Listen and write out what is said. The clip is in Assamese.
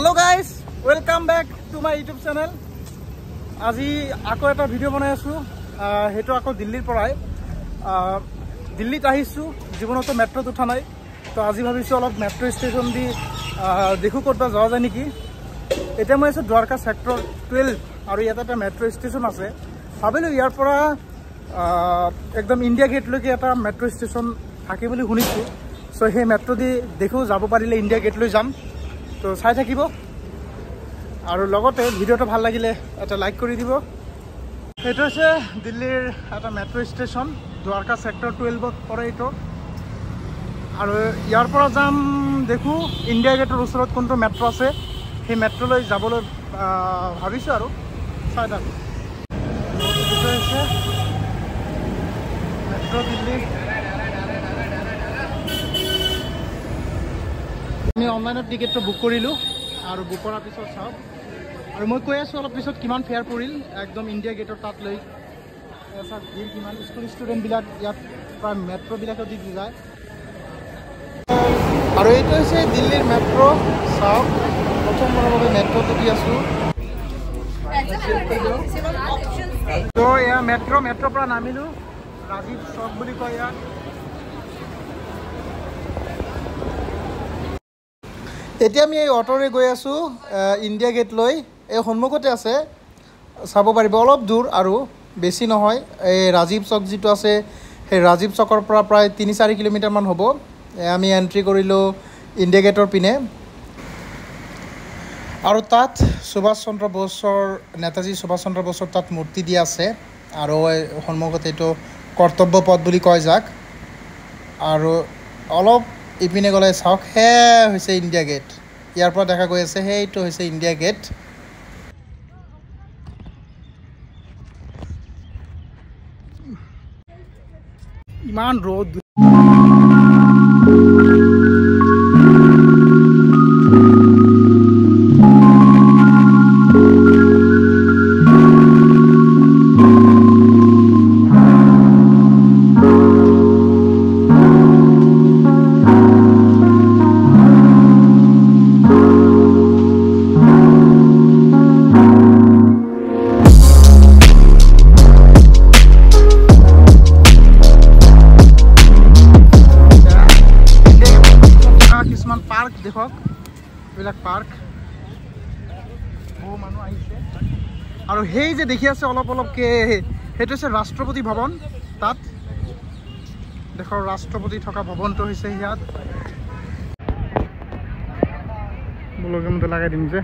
Hello guys, welcome back to my YouTube channel. আজি আকৌ এটা ভিডিঅ' বনাই আছোঁ, সেইটো আকৌ দিল্লীৰ পৰাই। দিল্লীত আহিছোঁ, জীৱনতো মেট্ৰ'ত উঠা নাই, তো আজি ভাবিছোঁ অলপ মেট্ৰ' ষ্টেচন দি দেখোঁ ক'ৰবাত যোৱা যায় নেকি। এতিয়া মই আছোঁ দ্বাৰকা ছেক্টৰ 12 আৰু ইয়াত এটা মেট্ৰ' ষ্টেচন আছে। ভাবিলোঁ ইয়াৰ পৰা একদম ইণ্ডিয়া গেটলৈকে এটা মেট্ৰ' ষ্টেচন থাকে বুলি শুনিছোঁ। চ' সেই মেট্ৰ' দি দেখোঁ যাব পাৰিলে ইণ্ডিয়া গেটলৈ যাম। তো চাই থাকিব আৰু লগতে ভিডিঅ'টো ভাল লাগিলে এটা লাইক কৰি দিব। সেইটো হৈছে দিল্লীৰ এটা মেট্ৰ' ষ্টেচন, দ্বাৰকা ছেক্টৰ 12ত পৰে এইটো। আৰু ইয়াৰ পৰা যাম দেখোঁ ইণ্ডিয়া গেটৰ ওচৰত কোনটো মেট্ৰ' আছে, সেই মেট্ৰ'লৈ যাবলৈ ভাবিছোঁ আৰু চাই থাকোঁ। এইটো হৈছে মেট্ৰ' দিল্লী। আমি অনলাইনত টিকেটটো বুক কৰিলোঁ আৰু বুক কৰাৰ পিছত চাওক, আৰু মই কৈ আছোঁ অলপ পিছত কিমান ফেয়াৰ পৰিল একদম ইণ্ডিয়া গেটৰ তাত লৈ। চাওক ভিৰ কিমান, স্কুল ষ্টুডেণ্টবিলাক ইয়াত প্ৰায় মেট্ৰ'বিলাকত দি যায়। আৰু এইটো হৈছে দিল্লীৰ মেট্ৰ'। চাওক, প্ৰথমবাৰৰ বাবে মেট্ৰ'ত উঠি আছোঁ। তো এয়া মেট্ৰ'ৰ পৰা নামিলোঁ, ৰাজীৱ চক বুলি কয় ইয়াত। এতিয়া আমি এই অ'টোৰে গৈ আছোঁ ইণ্ডিয়া গেটলৈ। এই সন্মুখতে আছে, চাব পাৰিব, অলপ দূৰ আৰু বেছি নহয়। এই ৰাজীৱ চক যিটো আছে, সেই ৰাজীৱ চকৰ পৰা প্ৰায় 3-4 কিলোমিটাৰমান হ'ব। আমি এণ্ট্ৰি কৰিলোঁ ইণ্ডিয়া গেটৰ পিনে। আৰু তাত সুভাষ চন্দ্ৰ বসুৰ, নেতাজী সুভাষ চন্দ্ৰ বসুৰ তাত মূৰ্তি দিয়া আছে। আৰু সন্মুখত এইটো কৰ্তব্য পথ বুলি কয় যাক। আৰু অলপ ইপিনে গ'লে চাওক, সেয়া হৈছে ইণ্ডিয়া গেট। ইয়াৰ পৰা দেখা গৈ আছে, সেইটো হৈছে ইণ্ডিয়া গেট। ইমান ৰ'দ। পাৰ্ক দেখক, এইবিলাক পাৰ্ক, বহু মানুহ আহিছে। আৰু সেই যে দেখি আছে অলপ অলপকে, সেইটো হৈছে ৰাষ্ট্ৰপতি ভৱন। তাত দেশৰ ৰাষ্ট্ৰপতি থকা ভৱনটো হৈছে ইয়াত। ব্লগৰ মতে লগাই দিম যে।